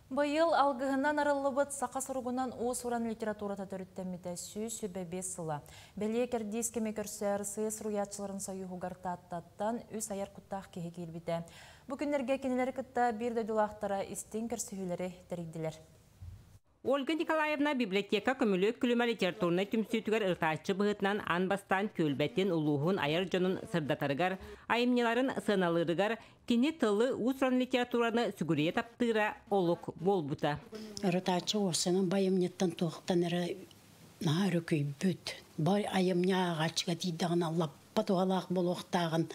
Быйыл алгыһынан арыллыбыт саха суругунан уус-уран литературата төрүттэммитэ 125 сыла. Бэлиэ кэрдиис кэми көрсө Арассыыйа суруйааччыларын сойууһугар Тааттаттан үс айар куттаах киһи киирбитэ. Бу күннэргэ кинилэри кытта биир дойдулаахтара истиҥ көрсүһүүлэри тэрийдилэр. Ольга Николаевна библиотека Көмүлүөк күлүмэ литературнай түмсүүтүгэр ырытааччы быһыытынан аан бастаан түөлбэтин, улууһун айар дьонун сырдатарыгар, айымньыларын сыаналыырыгар кини тылы, уус-уран литератураны сүгүрүйэ таптыыра олук буолбута. Ырытааччы уопсайынан бу айымньыттан туохтан эрэ наһаа өрүкүйбүт, бу айымньы ааҕааччыга тиийдэҕинэ лаппа туһалаах буолуохтааҕын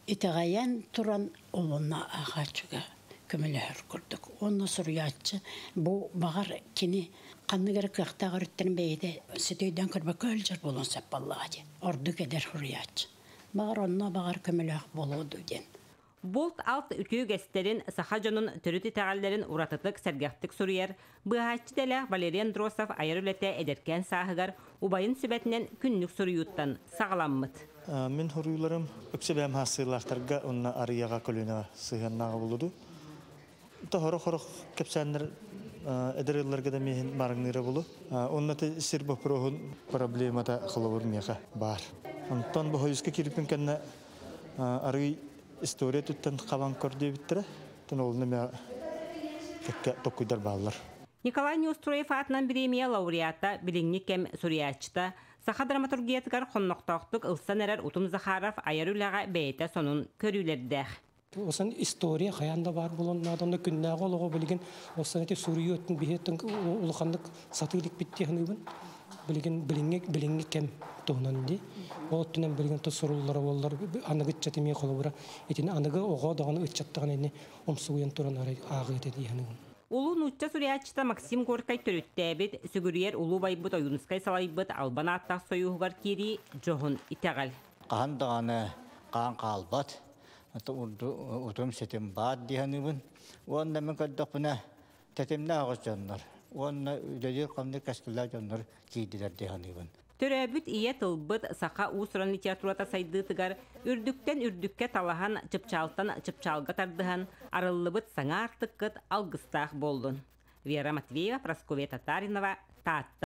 итэҕэйэн туран ол онно ааҕааччыга көмөлөһөр курдук. Уонна суруйааччы бу баҕар кини ханнык эрэ кыахтаах өрүттэрин бэйэтэ ситэ өйдөөн көрбөккө сылдьар буолуон сөп буоллаҕа дии. Ордук эдэр суруйааччы. Баҕар онно баҕар көмөлөөх буолуо дуу диэн. Булт-алт үтүө үгэстэрин, саха дьонун төрүт итэҕэллэрин уратытык, сэргэхтик суруйар, быыһааччы идэлээх Валерий Андросов айар үлэтэ эдэркээн сааһыгар убайын сүбэтинэн күннүк суруйууттан саҕаламмыт. Мин хоруйларым үксэ бэйэм хассыылаахтарга уонна арыйаҕа көлүөнэҕэ сыһыаннааҕа буолуду. Тоһоро-хорох кэпсээннэр эдэр ыалларга да миэһин маарыҥныыра булу. Онно сир боппуруоһун проблемата холобур миэхэ баар. Онтон бу хойуска киирбиппин кэннэ арыый история туттан хабан көрдүөбүттэрэ. Тон олуна мэ кэккэ токкуйдар бааллар. Николай Неустроев аатынан бириэмийэ лауреата, билиҥҥи кэм суруйааччыта, саха драматургиятыгар хоннохтоохтук ылсан эрэр Утум Захаров айар үлэҕэ бэйэтэ сонун көрүүлэрдээх. Осан история хайаан да баар буолуон наада, онно күннээҕи олоҕу билигин осан ити суруйуу өттүн биһи өттүн улаханнык сатыы иликпит дии саныыбын. Билигин билиҥҥи билиҥҥи кэм туһунан дии. Ол өттүнэн билигин то суруллара буоллар аныгы ыччат эмиэ холобура итини аныгы оҕо даҕаны ыччат даҕаны ини умсугуйан туран арай ааҕыы этэ дии саныыбын. Улуу нуучча суруйааччыта Максим Горькай төрүттээбит, сүгүрүйэр улуу байбыт Ойуунускай салайбыт албан ааттаах сойууһугар киирии дьоһун итэҕэл. Хаһан даҕаны хаан хаалбат, утум ситим баар дии саныыбын. Уонна мин көрдөхпүнэ, тэтимнээх оҕус дьоннор уонна үлэлиир-хамныыр кэскиллээх дьоннор киирдилэр дии саныыбын. Төрөөбүт ийэ тылбыт саха уус-уран литературата сайдыытыгар үрдүктэн үрдүккэ талаһан, чыпчаалтан чыпчаалга тардыһан, арыллыбыт саҥа аартыккыт алгыстаах буоллун. Вера Матвеева, Прасковья Татаринова, Таатта.